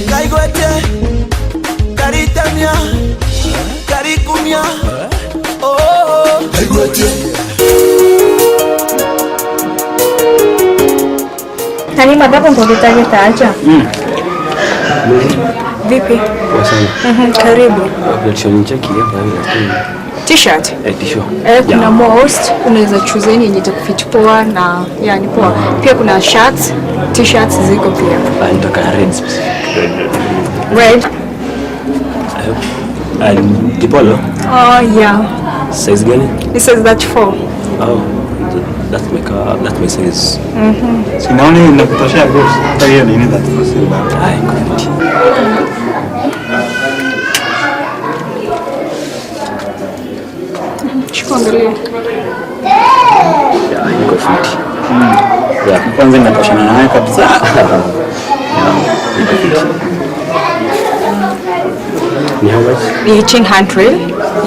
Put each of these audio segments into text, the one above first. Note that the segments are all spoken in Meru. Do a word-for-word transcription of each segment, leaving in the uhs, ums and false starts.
Ngaigwete, karitamia, karikumia, oh. Nani madhabu nkugitagita aja? Mm. Vipi? Poa sana. Mhm, karibu. Option cheki ya kwa hiyo. T-shirt? Eh, t-shirt. Eh, kuna most, unaweza choose any yenye itakufit poa na, yani, poa. Pia kuna shirts, t-shirts ziko pia. Ah, nitaka red specific. Red, red, red. Red? And the polo? Oh, yeah. Size gani? It says thirty-four. Oh, that's my car, that's my size. Mhm. Si naona hiyo inakutoshea boss. Hata hiyo nini thirty-four si mbaya. Ai, good. Shika angalia. Yeah, iko fiti. Mm. Yeah. Kwanza inatoshana naye kabisa. Yeah, iko fiti. Ni how much? Ni eighteen hundred.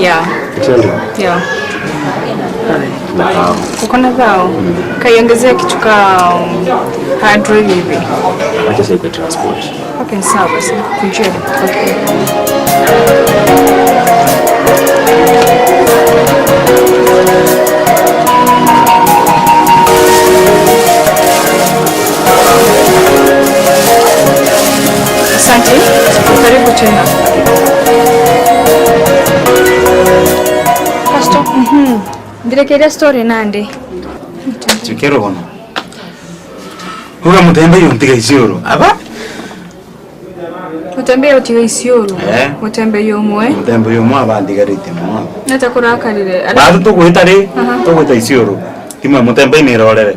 Yeah. Eight hundred? Yeah. Wow. Uko na dhao? Mm. Kaiongezea kitu ka, um, hundred hivi. Acha sasa kwa transport. Okay, sawa basi. Kujua. Okay. Asante. Karibu tena. Pastor, mhm. Ndirekeria story nandi. Chikero bono. Uga mutembe yo ntiga Isiolo. Aba? Mutembe yo tiga Isiolo. Eh. Mutembe yo mwe. Mutembe yo mwe abandigarite mwa. Nata kurakarire. Batu tugwita ri, aha, tugwita Isiolo. Timu ya mutembe ni irorere.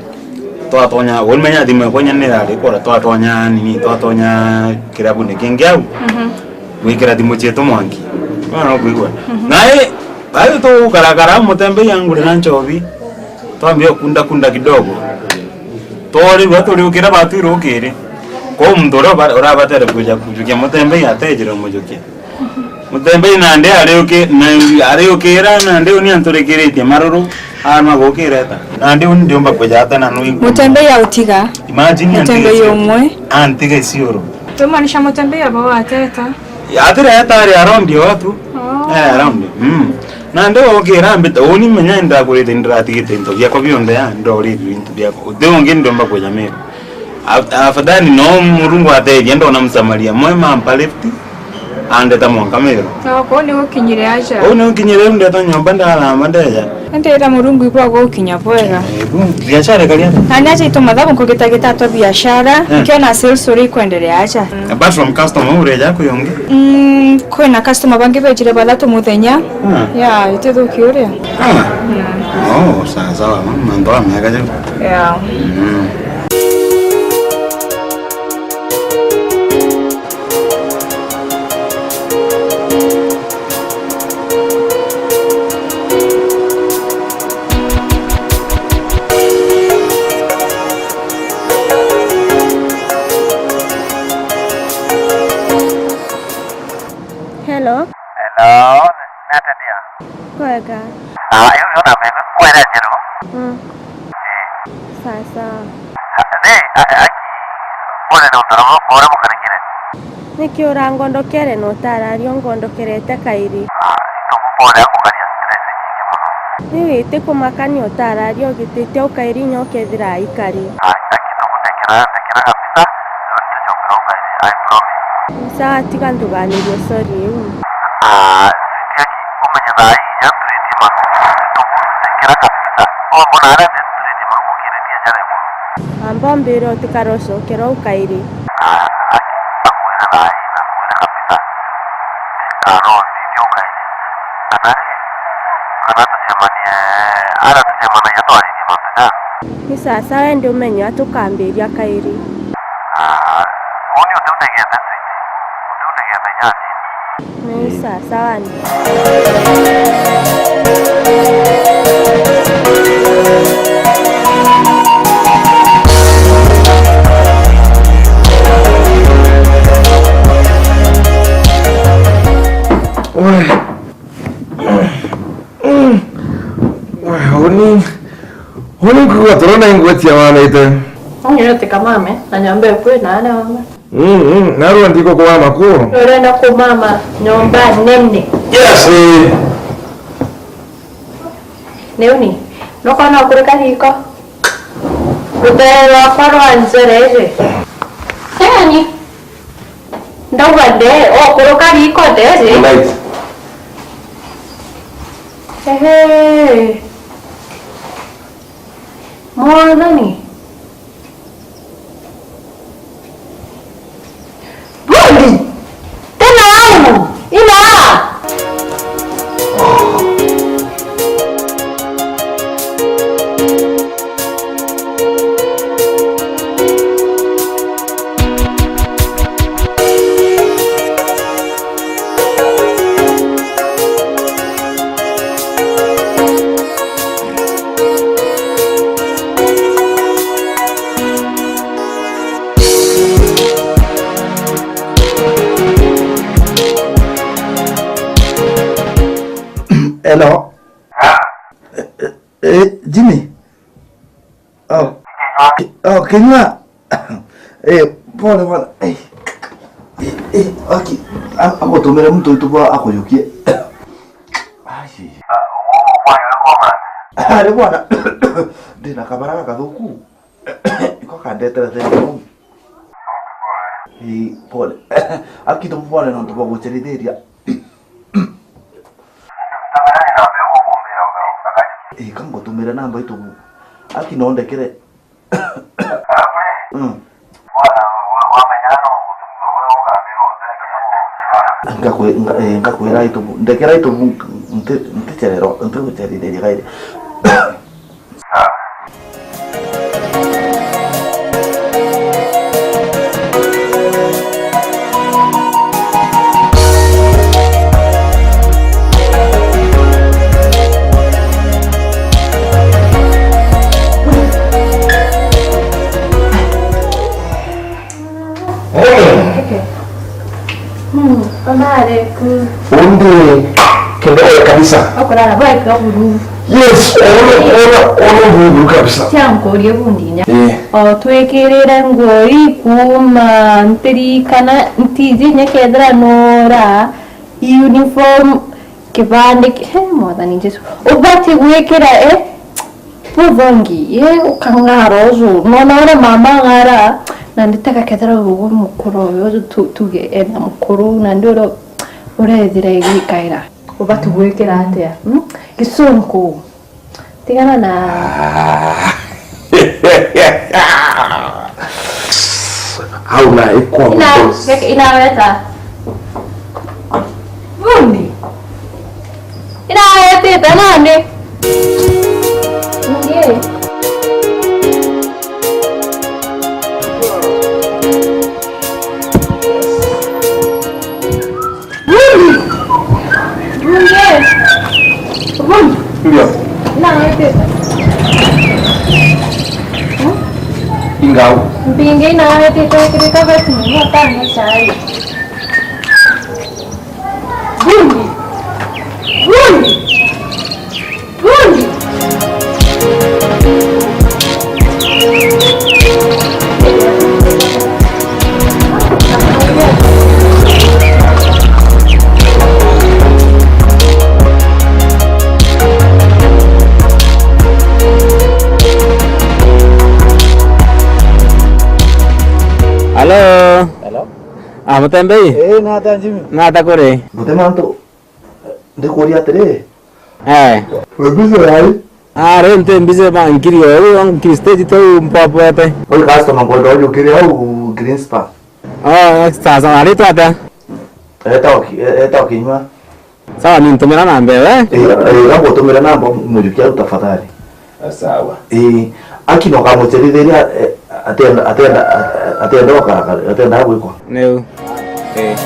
Twatonya, wamenya timu ya kwenya ni rari kora twatonya nini, twatonya kirabu ni kingi au. Mhm. Gwikira timu cietu mwanki. Wana kwigua. Mhm. Nae, batu tugukarakara mutembe yangurira nchobi. Twambia kunda kunda kidogo. Twarirua turiukira batwirukire. Kwa muntu uria uba-, urabatere kuja kujukia mutembe atejire umujukia. Mutembe nandi ariuki-, na ariukira nandi uni anturikiritie maruru, anwa gukireta. Nandi uni ndiumba kuja ata na nui. Mutembe ya utiga. Imagine mutembe antiga yomwe. Antiga Isiolo. Tumaanisha mutembe ya baba ateta. Atireta ari around o watu. Oh. Eh, around. Mm. Nandi okira mbita, uni menya ndagurite, ndiratigite into biakwa bionthe ya, ndorithue into biakwa. Uti ungi ndiumba kuja Meru. Af-, afadhali no Murungu atethia, ndona Msamaria mwema ampa lift, andeta mwanka Meru. Na kuu ni gukinyire aja? Kuu ni gukinyire, riu ndeta nyomba, ndaramba ndeja. Ndira Murungu ibwa gukinya bwega. Eh, bu-, biashara ikaria atia? Nani aja itu mathabu nkugitagita twa biashara, eh, nkiona sales uria ikwenderea aja. Apart from customer, ureja kwi ungi? Mm, kwina customer bangi bejire bathatu muthenya. Ah. Ya, itithuki uria. Ah. Mm. Oh, sawa sawa, mantu amega jau. Ya. Mm. Hello. Hello, ni atia ndia? Kwega. Ah, iu yo namba imwe kwere njeru. Mm. Ii. Sawa sawa. Ah, ni, a-, aki, mbone ni utaro bwakwa uria bukarikire. Niki urangondokere na utararia ungondokerete kairi? Ah, itugumbone akukaria stress nyingi mono. Riu iti kumakania utararia ugitite ukairi inya ukethira aikari. Ah, aki tugutekera, tekera kabisa, riu nitucokera ukairi, I promise. Ni sawa, tiga nduganirie sorry iu. Ah, sweetie aki, umenye thaa ii inya turitie mantu, tugutekera kabisa. Wambona aria turitie mantu, ukiritie aja remo. Amba umbire utikare ucokera ukairi. Ah, aki, akwire thaa ii, akwire kabisa. Tikaro, ndio ukairi. Kana ri, kana tucemanie, ara tucemanagia twaririe mantu ja. Ni sawa sawa, indi umenye atukambiria kairi. Ah, uni utiunegete sweet. Utiunegete nyani. Ni sawa sawa ni. Uni, uni nkuga toro na ingwetia wanite. Unyote kamame, na nyombe kwe na ana mama. Mm, mm, narua ndiko kwa makuru. Urenda kumama nyomba nene. Yes, eh. Ni uni, nokona kurika riko. Rutere rwakwa rwa njere iji. Teni. Ndauga nde, okuruka riko nderi. Right. Ehe. Mwathani. Bundi! Tena au! Ina! Hello. Eh, eh, eh, Jimmy. Oh. Oh, kinyua. Eh, pole bwana. Eh. Eh, eh, aki, a-, agutumire muntu witu bwa akujukie. Ai. Ari bwana. Ndina kabara gakathuku. Iko kandetera thina. Eh, pole. Aki tu pole nontu bwa gucerithiria. Ii, ka ngutumire namba itu bu. Aki no ndekere. Mm. Ngakwi-, nga-, eh, ngakwira itu bu. Ndekera itu bu, nti-, nticererwa, ntigucerithiria kairi. Hey. Hmm, habari kuu. Undi kidogo kabisa. Okurara bwega buru. Yes, ona, ona, ona buru kabisa. Tia nkurie bundi inya. Eh. O twikirire nguo ii kuuma ntirikana ntiji inya kethira nora uniform. Kibandi ki-, he, Mwathani Jesu. Ubati gwikira, eh, buthongi, eh, ukang'ara uju. Nona uria mama ang'ara, na nditega kethira uguo mukuru uyu, uju tu-, tuge ena mukuru, na ndi uria urethira igikaira. Ubati gwikira atia? Hmm? Gisunku. Tigana na. Ah. Au na ikwa. Ina, mutos. Ina weta. Bundi. Ina wetite nandi. Ngie. Bundi! Bundi! Bundi! Ndio. Na wewe pesa. Hmm? Ingau. Mbinge na wewe pesa kirika basi ni mwa tano chai. Bundi! Bundi! Bundi! Halo. Hello? Ah, Mutembei? Eh, nata Jimmy? Nata kuri? Mutema antu. Ndikuria atiri. Eh. We busy rai? Ah, ri nti busy ba nkiri o, ri nkiri stage tu mpopete. Oi customer boda ojo kiri au Green Spa. Oh, sasa, ari twata? Eta oki-, e-, eta okinywa. Sawa, ni ntumira namba ewe. Eh, eh, ura ngutumire namba mujukia au tafadhali. Sawa. Eh, aki no kamucerithiria, eh, atenda, atenda, atenda okarakara, atenda gwikwa. Niu. Eh.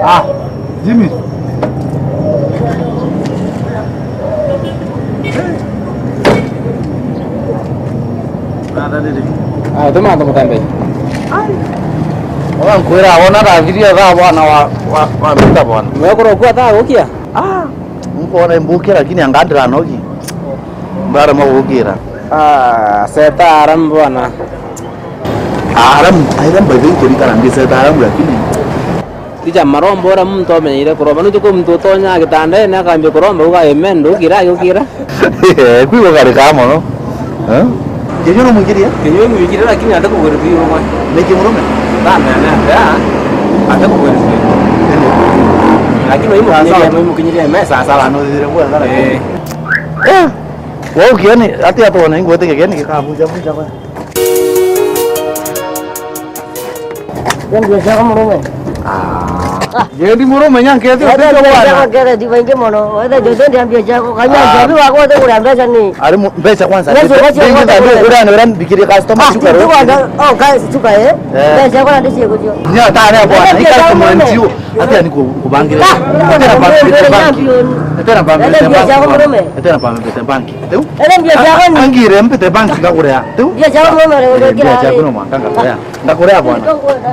Ah, Jimmy. Ah, tuma ndo mutembe. Ai. Ora nkwira wona ta video thaa bwana wa, wa, wa mita bwana. Mwekoro kwa thaa gukia? Ah, nkwona imbukia lakini anga ndiranogi. Mbara magukira. Ah, seta aram bwana. Aram, aram by the way, tuli kana ngi seta aram lakini. Ticha maromba uria muntu amenyeire kuromba. Nuju kwi muntu utonya gitandene akambia kuromba, uga amen, ndukira, agukira. Eh, kwi gukari ka mono. Eh? Kinyuru mwikiria? Kinyuru mwikiria, lakini ate kugwira biu umwe. Ni kimurume? Ndamenya atia, ate kugwira biu. Lakini waimukinyiria, waimukinyiria mesa, sawa. Ano thire kwa ngara. Eh. Eh. Waukia ni, ati atwona ingwete kigeni gikabuja buja kwa. Ndio shaka murume. Ah. Yendi murume nyanke ati. Wethe utejo mbeca bwana. Kwa kere diva ingi mono. Wethe jote ndiambia chako. Kanya. Ah. Jabi wako wote kuria mbeca ni. Ari mu-, mbeca kwanza. Mbeca, mbeca, mbeca, mbeca. Uria ni uria mbikirie customer. Ah, sugar tu roll. Kwanza. Oh, guys, sugar, eh? Eh. Mbeca kwa ndici kujo. Nya ta ne bwana. Wethe customer murume. Ati ani ku-, kubangire. Ah, ati na bangire banki. Ati na bangire banki. Wethe mbeca kwa murume. Ati na bangire banki. Riu? Ere mbia ciaku ni? Angire mpite banki ngakurea. Riu? Mbia ciaku no mare. Eh, mbia ciaku no mwanka ngakurea. Ngakurea bwana.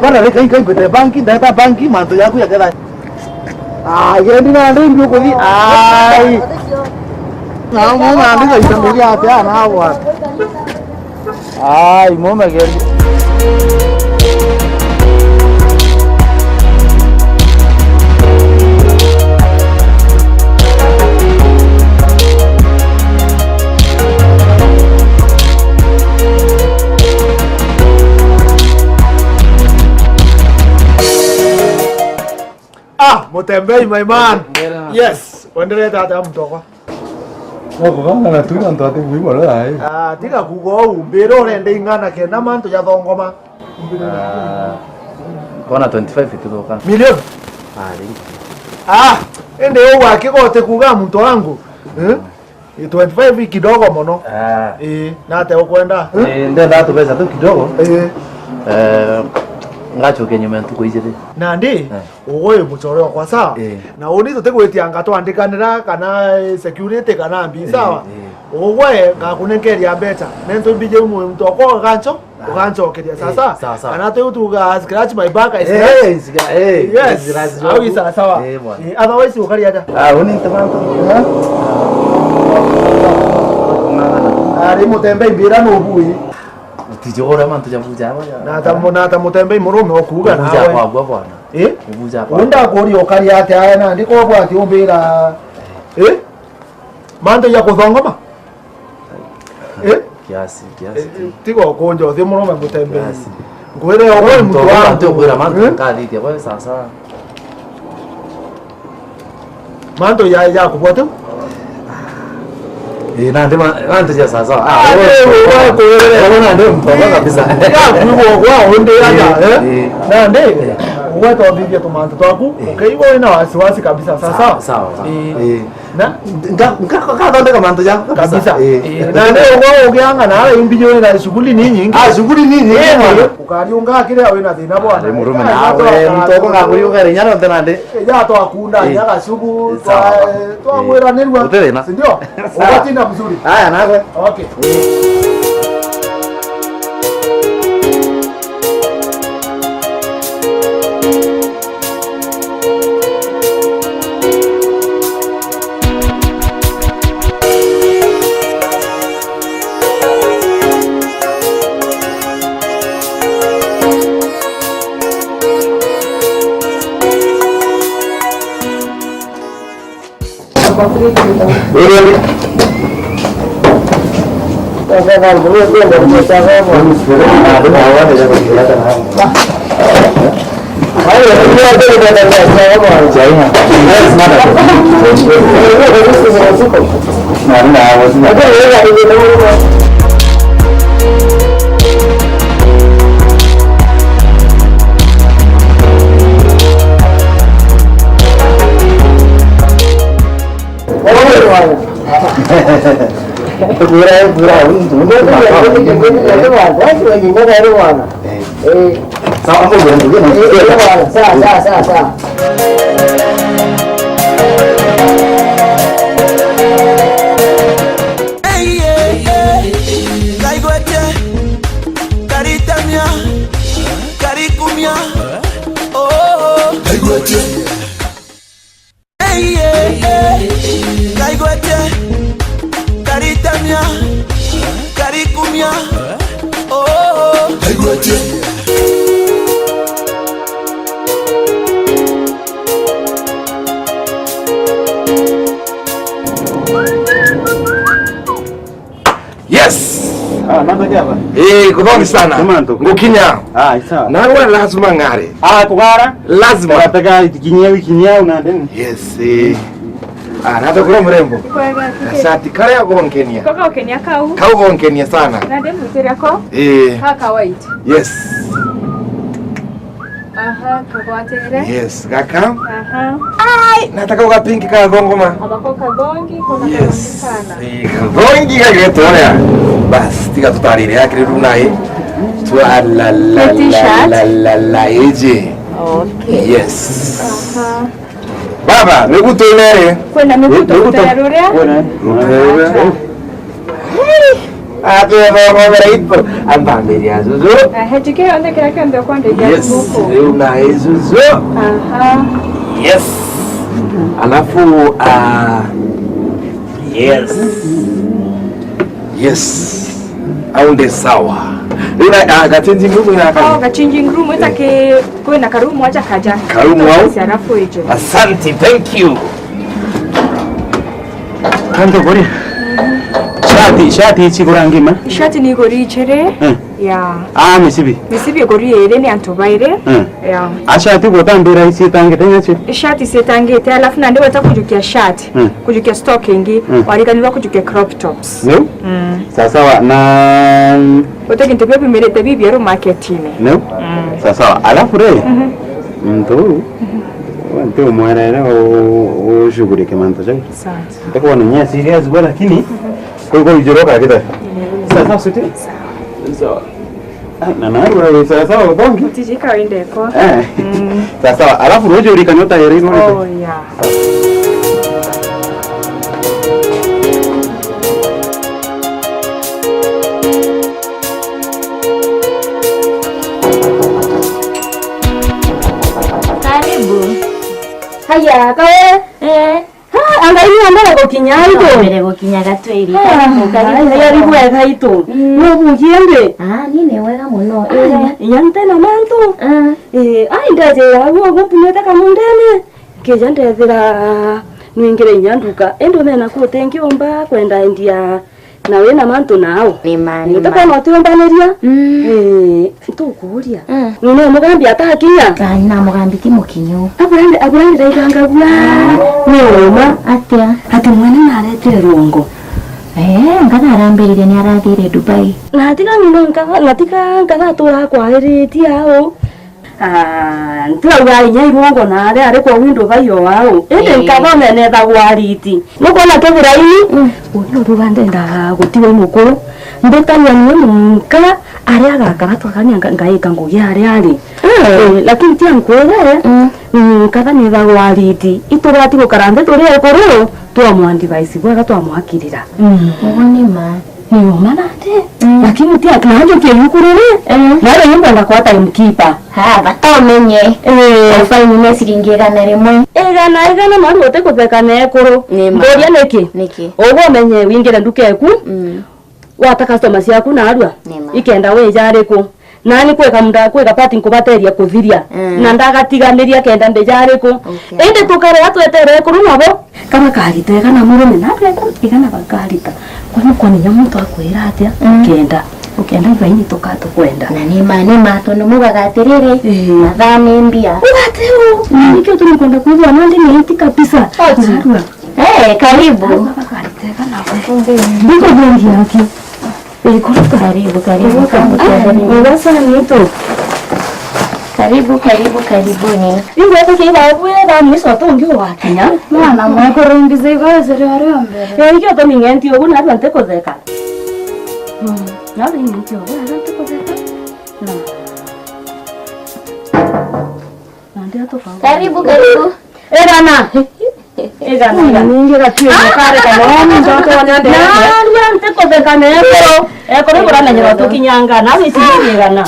Bwana, reka inka inkwite banki, ndeta banki, mantu yaku yaketha. Ah, yendi na ndi mbi ukuthi. Ai. Na mwana ndi gaita mbi atia na bwana. Ai, mume gendi. Ah, Mutembei, my man. Mbere. Yes, wenderete atia mutokwa? No kugangana tu na ntwati bui mono yae. Ah, tiga kuuga uu, mbira urenda ing'ana kenda mantu jathongoma. Ah, kona twenty-five itithuka. Milioni? Ah, ringi. Ah, indi uu akigote kuuga muntu wangu. Eh? Ii, twenty-five ii kidogo mono. Ah. Ii, nate ukwenda? Eh, ndenda tubeca tu kidogo. Ii. Eh, ngacokia nyuma ya ntuku ijiri. Nandi, eh, ugwe wi mucore okwa, sawa? Eh. Na uni tutigwitianga twandikanira kana, eh, security kana mbi, eh, sawa? Eh. Ugwe ngakunenkeria mbeca. Nentu mbiji umu muntu okwa gancho. Ugancokeria, eh, sasa. Sawa, sawa. Kana tu tuga scratch my back, I scratch. Eh, scra-, eh, yes, scratch au i sawa sawa. Eh, bwana. Eh, otherwise ukari aja. Ah, uni ntabantu. Eh? Ari Mutembei mbira no bui. Utijogora mantu ja buja aba ya. Na ta mu-, na ta Mutembei murume okuga nawe. Buja kwa bwa bwana. Eh? Buja kwa. Unda kuri ukari atia aya na ndiko bwati umbira. Eh? Mantu ya kuthongoma? Eh? Kiasi, kiasi. Eh, tu. Tiga ukunja uthi murume Mutembei. Kiasi. Nkwire ugwe muntu wangu. Ntukwira mantu, eh? Nkathithia bwe sasa. Mantu ya, ya kubwa tu? Eh, nandi ma-, mantu ja sasa. Ah, ah, wewe, wewe, wewe, wewe nandi mtoka kabisa. Ya kuigwa kwa undi aja, eh? Eh. Nandi, eh, ugwe tothithia tumantu twaku, eh, ukeigwa wina wasiwasi kabisa sasa. Sawa, sawa, sawa. Eh. Eh. Na? Nka-, nka-, nkathondeka mantu jaku kabisa. Kabisa. Eh. Eh, na ndio ugo ugianga na ara imbi yo na shughuli ni nyingi. Ah, shughuli ni nyingi, eh, mwana. Ukariunga kire awe na thina bwana. Ari murume nawe, mutoko ngakuriunga rinya rionthe nandi. Eh, ja twakunda, eh, nyaga shugu, sawa, twa, eh, twamwiranirua. Uti thina. Si ndio? Sawa. Ugatinda mzuri. Haya, nawe. Okay. Kwira, kwira, muntu, muntu. Eh. Sawa, hapo ndio ndio. Eh, sawa, sawa, sawa, sawa. Hey, yeah, yeah. Kaigwete, karitamia, karikumia. Oh, oh. Kaigwete. Hey, yeah, yeah. Kaigwete, karitamia, karikumia. Oh, oh. Kaigwete. Yes. Ah, nanda kiaba. Eh, kuthongi sana. Kumantu. Ngukinya. Ah, sawa. Na wewe lazima ng'are. Ah, kugara. Lazima. Nataka kinyia wiki nyia una ndeni. Yes, eh. Ah, nata kura mrembo. Kwega, kike. Asante. Kare ya kuonkenia. Koka ukenia kau. Kau kuonkenia sana. Na ndemu tere ko. Eh. Kaka white. Yes. Aha, kagwatire. Yes, gaka. Aha. Ai, nataka uga pink ka thongoma. Abako kathongi, kuna yes, kathongi sana. Eh, kathongi gageto ya. Bas, tiga tutarire ya kiri runa i. Twa la la la la la, eje. Okay. Yes. Aha. Baba, migutu nere. Kwena migutu. Migutu. Rutere ruria. Kwena. Rutere ruria. Atwethomera itu. Ambambiria zuzu. Ehe, njike yonthe kiria kionthe ukwenda. Yes, guku. Riu na zuzu. Aha. Yes. Alafu, ah, yes. Yes. Au ndi sawa. Riu na, ah, ga changing room na ka. Oh, ga changing room, ita ki, kwina karumu aja kaja. Karumu au? Alafu ijo. Asante, thank you. Kanto kuri. Shati, shati ichi kura ngima? Shati ni iguri ijiri. Eh. Ya. Ah, misibi. Misibi iguri iri ni antu bairi. Eh. Ya. A shati gutambira ici itangite nyacio? Shati ciitangite, alafu nandi weta kujukia shati, mm, kujukia stock ingi, mm, wariganirwa kujukia crop tops. Niu? Mm. Sawa sawa, na uti gintu bia biumirite bibieru marketine. Niu? Mm. Sawa sawa. Alafu ri, mhm, muntu uu, mhm, nti umwerere u-, ushughulikie mantu jau. Sawa sawa. Ntikwona nyie serious bwa, lakini, mhm, kwigwa ijoro kagitha. Mm. Sawa sawa, sweetie? Sawa. Sawa. Ai, na narua wi sawa sawa uthongi? Utiji kawaida eko. Eh. Mm. Sawa sawa. Alafu ruju urikane utayere ino. Oh, yeah. Karibu. Haya, kawe. Eh. Ha, anga ini ambere gukinya aitu. Ambere gukinya gatwiri. Ah, karibu, karibu. Ai, karibu wega aitu. Mm. Nubugie ndi? Ah, ni ni wega muno. Ai, eh, inya ntena mantu. Ah. Eh, ai, ndejera guo gumpumite kamundene. Kija ndethira nwingire inya nduka. Indi umena ku utingiumba kwenda endia na wina mantu nao. Ni ma, ni ma. Utakona utiumbaniria? Mm. Eh, ntukuuria. Mm. Nina mugambi atakinya? Ah, nina mugambi ti mukinyu. Aburandi, aburandi raiganga bua. Ah. Ni uma. Atia? Ati mwene narete rungo. Eh, nkatha arambiririe ni arathire Dubai. Na tiga nina nkatha, na tiga nkatha atura akwaritie au. Ah, ntirauga inya irwongo na aria ari kwa window bai o au. Indi, ii, nkatha unenethagwa ariti. Nukwona kethira ini, mm, uni uruga ndenda gutigwa i mukuru. Mbitania niwe munka aria agakara twakania nga-, ngaika ngugi aria ari. Mm. Eh, lakini tia nkwire, mm, mm, nkatha nethagwa ariti. Itubati gukara nthi turi ekuru, twamwa advice bwega twamwakirira. Mm. Uguo ni ma. Ni uma nandi. Mm. Lakini ti ati nandi ukieyukurire. Eh. Nawe ni nkwenda kwa timekeeper. Ha, bata umenye. Eh. Ofa ni ciringi igana rimwe. Igana, igana, mari uti kutheka na ekuru. Ni ma. Mburia niki? Niki? Ugu umenye wingire nduka eku. Mm. Wata customer ciaku narua. Ni ma. Ikenda wija ariku? Nani kwika munda, kwika part nkubateria kuthiria. Mm. Na ndagatiganiria kenda mbija ariku? Okay. Indi tukaria twetere ekuru nabo. Kaba karita igana murume na igana bakarita. Kwani kwani nya muntu akwira atia? Mm. Kenda. Ukenda ibaini tukatukwenda. Na ni ma, ni ma, tondu mugaga atiriri, eh, mathaa ni mbia. Ugate u. Mm. Nikio turi kwenda kwithwa nandi ni iti kabisa. Oti. Narua. Eh, karibu. Kaba karita igana we. Niko bengi yake. Karibu, karibu, karibu. Ah, karibu. Wega sana itu. Karibu, karibu, karibuni. Ingwe tukiira bwega mwiso tungi ugakinya. Mwana mwekurungize igwezere aria mbere. Eh, ikio tuming'enti ugu narua ntikutheka. Mm. Narua ing'enti ugu narua ntikutheka. Mm. Karibu, karibu. Igana. Igana, igana. Ningi gatuire mukare kana wani ndoto wana ndere. Naria ntikutheka na ekuru. Ekuru buramenyera tukinyanga, nawe ciringi igana.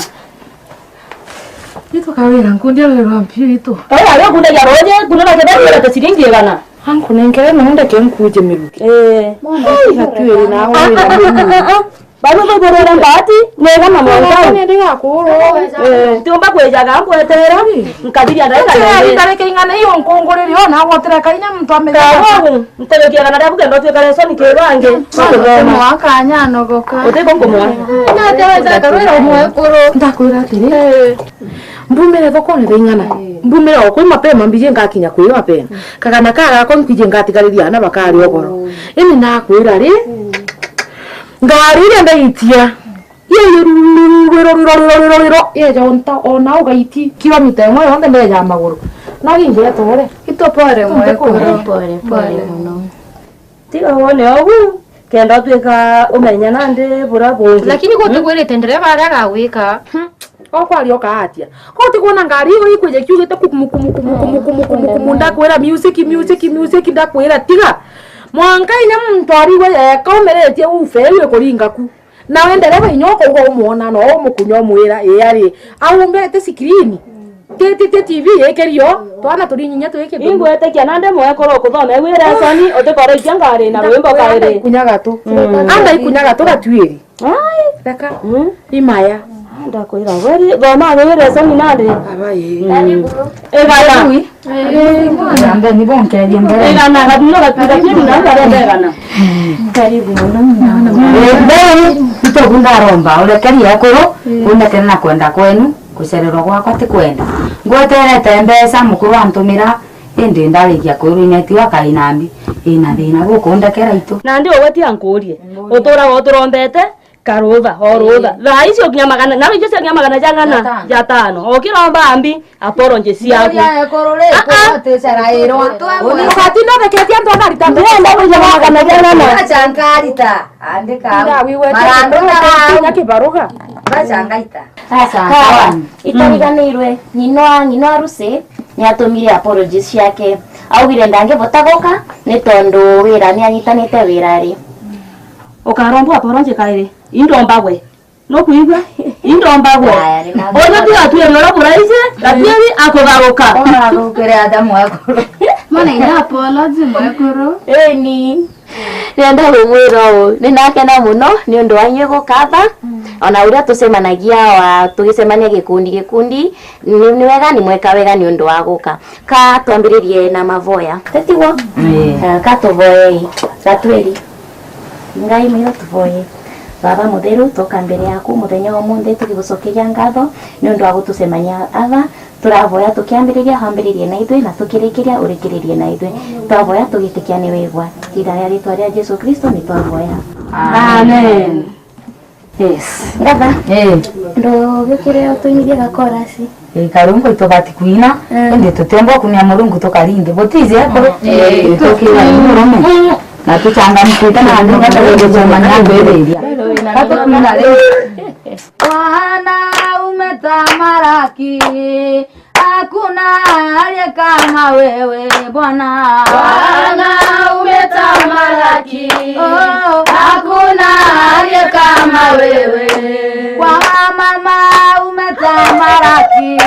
Itu kawira nkundia wira mpio itu. Oya, yo kundagia roje, kunona kebari na ciringi igana. Anku nenkere no ndeke nkuje miruki. Eh. Ai, gatuire na wira. Baba baigurira mbati, nega na mwanka. Nende gakuru. Eh, tiumba kwijaga ngwetera, nkabiria ndaika nende. Itareke ing'ana iyo nkunguriri, ona agotera kainya muntu amenya. Kawagu, nterekia kana ndabu kenda twikare soni kibange. Mwana mwaka anyanogoka. Utiko kumwa. Nate wetaka rwira mwekuru. Ndakwira atiri. Eh. Mbumire thokone thaa ing'ana. Mbumire o kwi mapema, mbiji ngakinya kwi mapema. Kagana ka gakwa nkwiji ngatigariria ana bakari oboro. Ini nakwira ri, ngari iria ndaitia, iyo rwiro, rwiro, rwiro, rwiro, rwiro, yeja onta, ona ugaiti kilomita imwe yonthe ndeja maguru. No ginjete ore. Itu pole mwekuru. Pole, pole muno. Tiga wone ogu, kenda utwika umenya nandi bura bungi. Lakini gutikwirite ndereba aria agagwika. Hmm. Okwaria ukaatia. Ko utikwona ngari iyo ikwija kiugite kumu, kumu, kumu, ndakwira music, music, music, ndakwira tiga. Mwanka inya muntu arigwe yeka umiritie ufe iu ikuringa ku. Nawe ndereba inya ukauga umwona, no umukunya umwira, ii ari, aumbete sikirini. Ti, ti, ti T V ikirio, twana turinyinya twi kithumi. Ingwitikia nandi mwekuru ukuthome wi lesson, utikora ikia ngari na rwimbo kairi. Kunyaga tu. Mm. Anda ikunyaga tu gatuiri. Ai. Reka. Mm. Imaya. Ndakwira, weri, thoma wi lesson nandi. Aba ii. Mm. Igana. Igana, gathiro gatuira kitu na ndarenda igana. Karibu muno. Mbere, itogu ndaromba, urekeri ekuru, kunekere na kwenda kwenu. Gucererwa gwakwa ti kwenda. Ngweterete mbeca, mukuru antumira, indi ndarikia kwirwa ineti wa kainambi, ina thina gukundekera itu. Nandi ugwe ti ankurie. Uturaga uturombete, karutha, o rutha. Thaa icio nginya magana, nawe icio cia nginya magana ja ng'ana? Jatano. Jatano. Ukiromba mbi, apology ciaku. Ndoria ekuru ri, ah, ah, kuote carairwa. Ugatinda utheketie antu anarita mbeca. Ndenda kuiga magana ja ng'ana. Acha nkarita, andika. Ndawigwete. Marandu kinya kibaruga. Bacha ngaita. Aka, itariganirwe, ng'ina, ng'ina Rusi niatumire apologies ciake. Augire ndangivota guka ni tondu wira nianyitanite wira ri. Ukaromba apology kairi, indomba gwe. Nukwigua? Indomba gwe. Aya, ni na. Uju tiga twiri uria buraiji, gatwiri akutharuka. Unathukire aja mwekuru. Mwana ina apology mwekuru. Eni. Nenda gumwira uu, ni nakena muno ni undu wanyu gukatha, ona uria tucemanagia wa, tugicemania gikundi gikundi, ni, ni wega, ni mweka wega ni undu wa guka. Ka twambiririe na mavoya. Tetiguo? Ii. Ah, ka tuvoyei. Gatwiri. Ngai mwira tuvoye. Baba mutheru, tuka mbere yaku muthenya wa umunthi tukigucokeria ngatho ni undu wa gutucemania ava. Turavoya tukiambiriria, wambiririe na ithui, na tukirikiria, urikiririe na ithui. Twavoya tugitikia ni wigua. Thutha ya ritwa ria Jesu Kristo ni twavoya. Amen. Yes. Ngatha. Eh. Ndugikire utuinithie ga chorus. Eh, karumbo itubati kuina, eh, indi tutiumba kunia Murungu tukaringi. Butizi akuru. Eh, tukira murume. Na tuchangamkite na andu ngata gucemania kwiriria. Katukwina ri. Bwana umetamalaki, hakuna aliye kama wewe Bwana. Bwana umetamalaki, oh, hakuna aliye kama wewe. Kwa mama umetamalaki,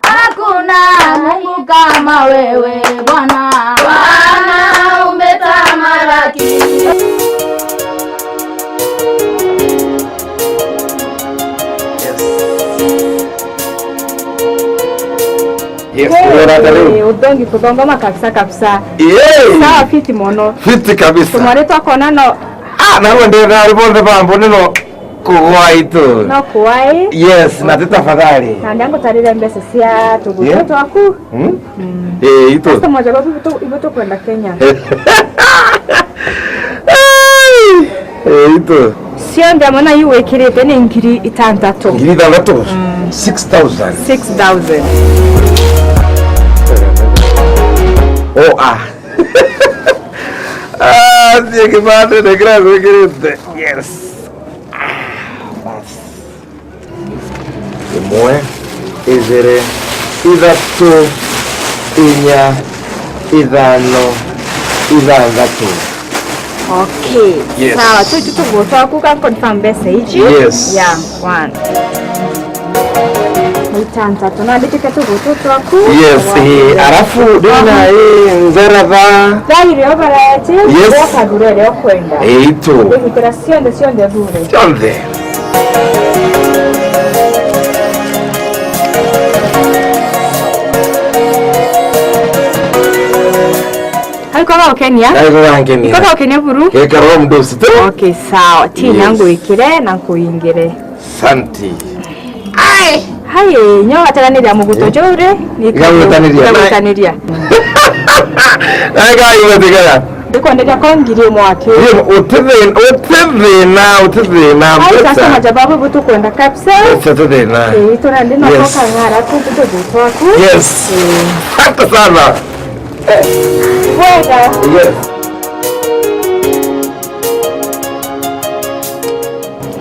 hakuna Mungu kama wewe Bwana. Bwana umetamalaki. Yes. Yes, unaona hata leo? Eh, udongi kuthongoma kabisa kabisa. Yay! Sawa, fiti mono. Fiti kabisa. Tumwari twakona no. Ah, na wewe ndio na ribonde bambo nino. Kugwai tu. No kuwai. Yes, na ti tafadhali. Na ndangutarire mbeca cia tugutu, yeah, twaku. Hmm? Mm. Eh, itu. Customer jaga ibu tu, ibu tukwenda Kenya. Eh, itu. Cionthe amwe na iu wikirite ni ngiri itantatu. Ngiri itantatu? Mm. Six thousand. Six thousand. Oh, ah. Ah, tie kibande na kira gwikirite. Yes. Ah, basi. Imwe, ijiri, Ithatu, inya, ithano, ithanthatu. Okay. Yes. Sawa, tu itu tugutwa kuga confirm message. Yes. Yeah, one. Itantatu, na ndikite tugutwa twaku. Yes, eh, alafu ndina, eh, ngeretha. Thairi obarete, yes, okagurere okwenda. Eh, itu. Igitira cionthe, cionthe bure. Cionthe. Haiko gokenia? Haiko gokenia. Iko gokenia buru? Ikaro mdosi tu. Okay, sawa. Tinya, yes, ngwikire na nkuingire. Santi. Ai! Hai, nyo gataraniria muguto jure. Igagwitaniria. Igagwitaniria. Ai, gai gutigaga. Ndikwenderia ko ngiri imwe aki. Ndio, utithina, utithina, utithina. Ai, mbeca. Sasa majababu butukwenda kabisa. Mbeca utithina. Eh, itura ndi na, yes, koka ng'ara tu, tu, tu, tu, twaku. Yes. Eh. Asante sana. Wega. Yes.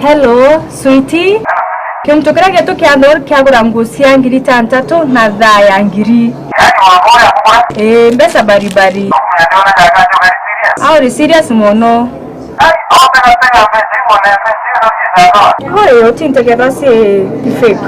Hello, sweetie. Kintu kiria gitu kia nthuru kiagura nguo cia ngiri itantatu na thaa ya ngiri. Ii, mbeca baribari. Au uri serious mono? Oi, utintegerwa ci fake.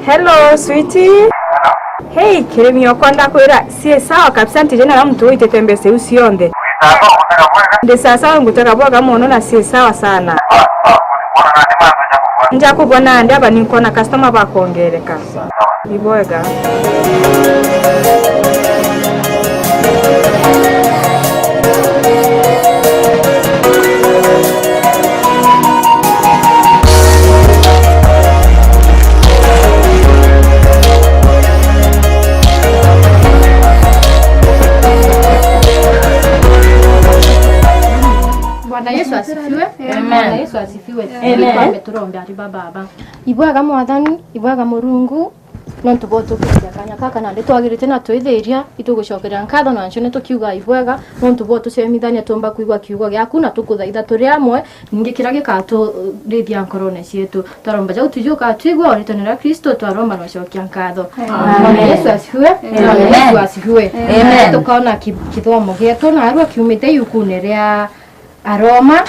Hello, sweetie. Hey, kirimi okwa ndakwira, cii sawa kabisa, ntiri na muntu uitite mbeca iu cionthe. Ndi sawa sawa, ngutega bwega mono na cii sawa sana. Njakubona ndi aba ninkona customer bakwongereka. Ni bwega. Bwana Yesu asifiwe. Amen. Bwana Yesu asifiwe. Amen. Twambe turombe ari baba. Ibwega Mwathani, ibwega Murungu, nontu bwa utukiria kanya kaka, nandi twagirite na twithiria, itugucokeria nkatho, na ncio ni tukiuga ibwega, nontu bwa utucemithania tumba kwigua kiugo giaku, na tukuthaitha turi amwe, ningi kiria gikaturithia nkorone cietu. Twaromba jau tuju ukatwigua, o ritwa ria Kristo twaromba na gucokia nkatho. Amen. Bwana Yesu asifiwe. Amen. Bwana Yesu asifiwe. Amen. Tukaona ki-, kithomo gietu, narua kiumite iukune ria Aroma,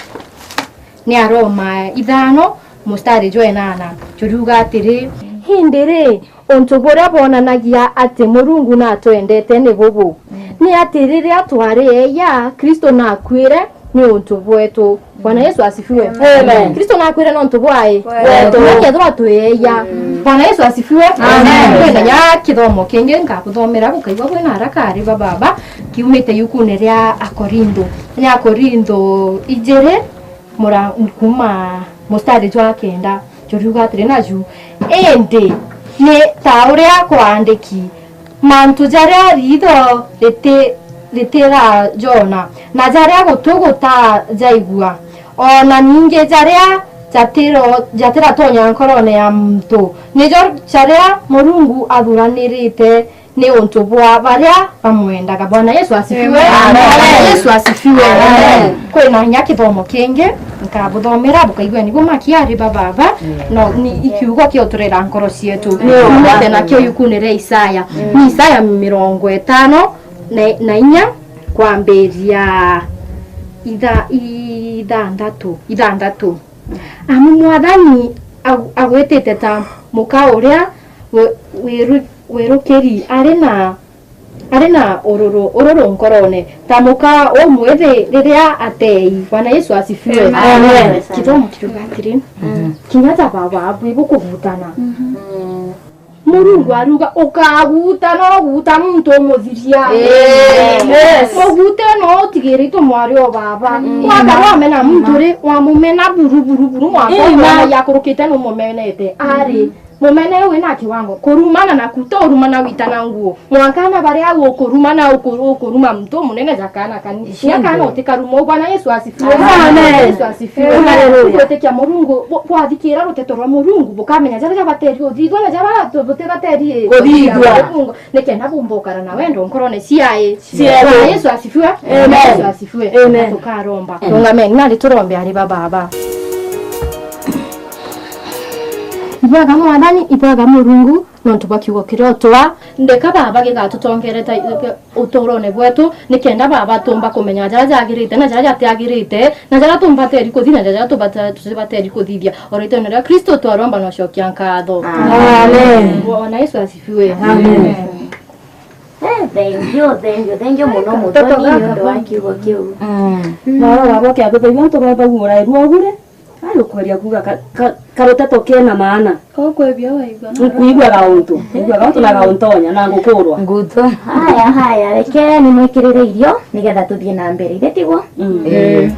ni Aroma ithano, mustari jwa inana. Juriuga atiri, indi ri, untu buria bwonanagia ati Murungu natwendete ni bubu, ni ati riria twari eeyia, Kristo nakuire ni untu bwetu. Bwana Yesu asifiwe. Amen. Kristo nakuire nontu bwai? Bwetu. Nikethirwa twi eeyia. Bwana Yesu asifiwe. Amen. Kwina nya kithomo kingi nkabuthomera, gukaigua bwina haraka ari baba, kiumite iukune ria Akorintho. Ni Akorintho ijiri, mura-, kuuma mustari jwa kenda, juriuga atiri naju, indi ni ta uria kwaandiki, mantu jaria riitho riti-, ritirajona, na jaria gutu gutajaigua, o na ningi jaria jatiro-, jatiratonya nkorone ya muntu, nijo jaria Murungu athuranirite ni untu bwa baria bamwendaga. Bwana Yesu asifiwe. Amen. Bwana Yesu asifiwe. Amen. Kwina inya kithomo kingi nkabuthomera, bukaigua nibu makiari ba baba. No, ni ikiugo kioturera nkoro cietu. Kumite nakio iukune ria Isaya. Ni Isaya mirongo itano na, na inya, kwambiria itha-, ithanthatu, ithanthatu. Amu Mwathani agu-, agwitite ta muka uria wi-, wiru-, wirukiri ari na, ari na ururu, ururu nkorone, ta muka umwithi riria atei. Bwana Yesu asifiwe. Amen. Kithomo kiriuga atiri, kinya ta baba bwi bukuvutana. Murungu ariuga, "Ukaguta, no guta muntu umuthiria." Amen. Yes. Mugute no utigiritwe mwari o baba. Mm. Waka wamena muntu ri, wamumena buru, buru, buru, mwaka Amen. Mwana yakurukite numumenete. Ari, mumene wina kiwango, kurumana naku, to urumana wita na nguo. Mwanka na baria ukurumana, uku-, ukuruma muntu umunene ja kana kani. Nya kana utikaruma. Bwana Yesu asifiwe. Amen. Yesu asifiwe. Hallelujah. Gwitikia Murungu, bu-, bwathikira ruteto rwa Murungu, bukamenya jaria jabateri kuthithua na jaria tu-, butibateri kuthithua. Nikenda bumbokara na wendo nkorone ciai. Ciai. Bwana Yesu asifiwe. Amen. Yesu asifiwe. Amen. Tukaromba. Amen. Tungameni, nari turombe ari baba baba. Ibwega Mwathani, ibwega Murungu, nontu bwa kiugo kiria utwa. Ndeka baba gigatutongereta uturone bwetu, nikenda baba tumba kumenya jaria jagirite na jaria jatiagirite, na jaria tumbateri kuthi na jaria tubata-, tutibateri kuthithia. O ritwene ria Kristo twaromba na ucokia nkatho. Amen. Bwana Yesu asifiwe. Amen. Eh, thank you, thank you, thank you muno Mutoni nontu wa kiugo kiu. Mm. Mwarora bokia kuthithia ntu baba guurairua ugure. Ari ukweria kuuga ka-, ka-, karuteto kena maana. Ukwibia waigua na nkuigua gauntu. Nkuigua gauntu na gauntonya na ngukurwa. Nguto. Haya, haya, rekeni mwikirire irio, nigetha tuthie na mbere. Ithe tiguo? Mm. Eh.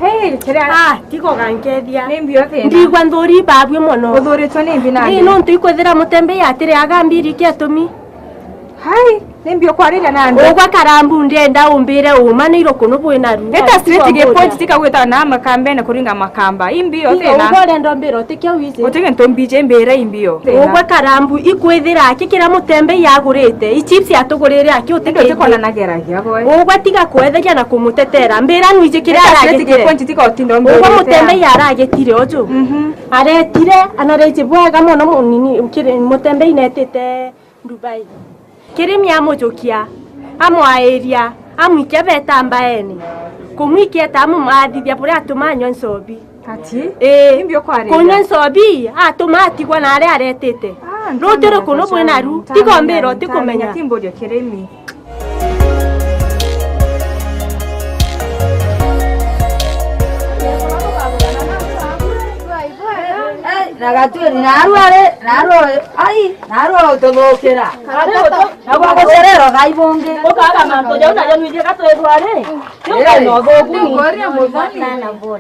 Hey, kira. Ah, tigo gankethia. Ni mbio thina. Ndigua nthuri babwi mono. Uthuritwe ni mbi nandi? Ni nontu ikwithira mutembei atiri agambiri kiatumi. Hai, ni mbio kwariria nandi? Ugwa karambu ndienda umbire uma ni iruku nu bwina ru. Eta straight ge point tika gwita na makambene kuringa makamba. I mbio thina. Ugwa urenda umbire utikio wizi. Utige ntu mbije mbire i mbio. Ugwa karambu ikwithira aki kira mutembei agurite. I chips atugurire aki utige. Ndio tikona nageragia boy. Ugwa tiga kwetheria na kumutetera. Mbira nwiji kira aragitire. Eta straight ge point tika utinda umbire. Ugwa mutembei aragitire uju. Mhm. Aretire, anareji bwega mono munini, kiri mutembei netite. Dubai. Kirimi amujukia, amwairia, amwikia betambaene. Kumwikia eta amumathithia buria atuma anywe nsobi. Ati? Ii. Ni mbio kwariria? Kunywa nsobi, atuma atigwa na aria aretite. Ah, ruti ruku nu bwina ru, tiga umbira utikumenya. Timburio kirimi. Na gatwiri, narua ri, narua ri, ai, narua ututhukira. Na gwa gucererwa gai bungi. Ukaga mantu jau najo nwiji gatwirwa ri. Yu ngai no thuku ni.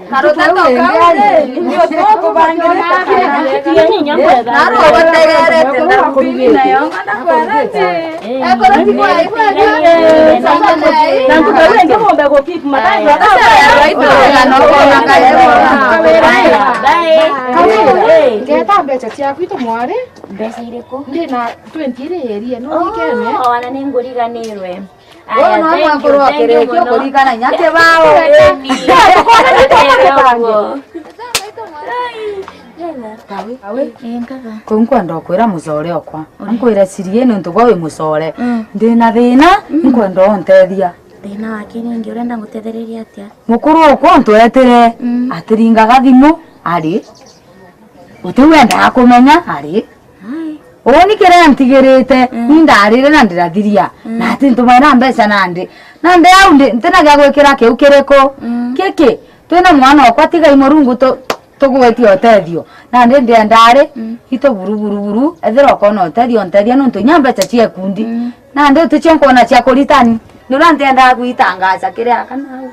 Karuteto kau ri, ni utuku bangirite kana. Tiga ni nyambo ega. Narua gutegerete na. Nayo ngona kwerete. Na ntuku iu ingi mumbe gu keep mathayo. Ngeta mbeca ciaku itu mwari. Mbeca iriku? Ndi na twenty iri yerie, no nikene. Oh, wana ninguriganirwe. Aya, no thank you, mwakuru thank you akirikio muno. Kurigana inya kibao. Eni. Ai, wega. Kawi. Kawi. Ii, nkatha. Kuu nkwenda ukwira mucore okwa. Uri. Nkwire cirie nontu gwa wi mucore. Mm. Ndi na thina, mm, nkwenda untethia. Thina waki ningi urenda ngutethererie atia? Mukuru okwa untwetire, mm, atiringaga thimu, ari. Uti wendaga kumenya, ari. Ai. Uuni kiria ntigirite, mm, ni ndarire na ndirathiria. Mm. Na ati ntumaira mbeca nandi. Nandi au ndi, ntina gia gwikira kiu kiriku. Mm. Kiki, twina mwana okwa tigai Murungu tu-, tugwetie utethio. Nandi ndienda ari, mm, itu buru, buru, buru, ethira ukona utethio, ntethia nontu inya mbeca cia ikundi. Mm. Nandi uticio nkwona cia kuritani. Nuria ntiendaga gwitangaca kiria kana au.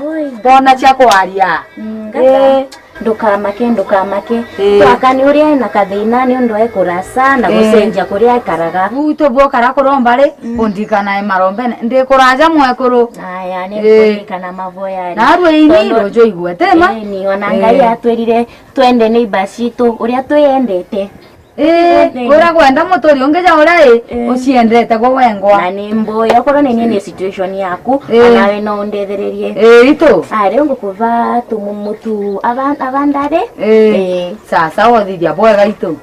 Oi. Mbona cia kwaria. Mm, ngata. Ii. Ndukamake, ndukamake. Ii. Twaka ni uria ena kathina ni undu e kurasa na, ii, gucenjia kuria aikaraga. Gwitũ bwokara kuromba ri, mm, undikanae marombene. Ndi kuraja mwekuru. Aya, ni, ii, kuririkana mavoya ri. Narua ini. Tondu rujo igwe, tema? Ii, ni ona Ngai, ii, atwirire twende neighbor citu uria twiyendete. Ii, uria gwenda muturi ungi ja uria ii, ii, uciendete gwe wengwa. Na ni mbui, okorwo ni ni, ni situation yaku, ii, anawe no undethererie. Ii, itu. Ari ngukuva tu mu-, mutu aba-, abandare. Ii. Ii. Sasa wothithia bwega itu.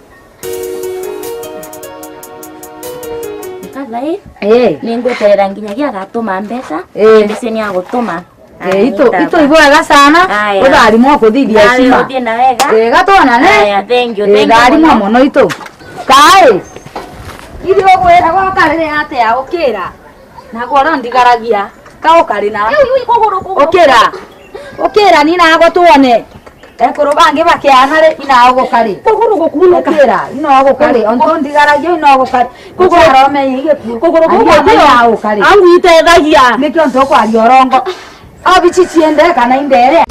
Nkatha ii. Ii. Ningweterera nginyagia agatuma mbeca, ii, mbese ni agutuma. Ii, itu, itu ibwega sana. Aya. Utharimwa kuthithia heshima. Nawe uthie na wega. Ii, gatwonane. Aya, thank you, ii, thank you tharimwa muno. Muno itu. Kai. Ithe ugwira gwakarire atia ukira? Na gworo ndigaragia. Ka ukari na. Ukira. Ukira ni nago tuone. Ekuru bangi bakiana ri, inaoguka ri? Kuguru gukunuka. Ukira, inaoguka ri? Ontu ndigaragia inaoguka ri? Kuguru- Uciarome igikuo. Kuguru gukunuka. Inaoguka ri? Angu itethagia. Nikio ntu ukwaria urongo. Obici ciende kana indere.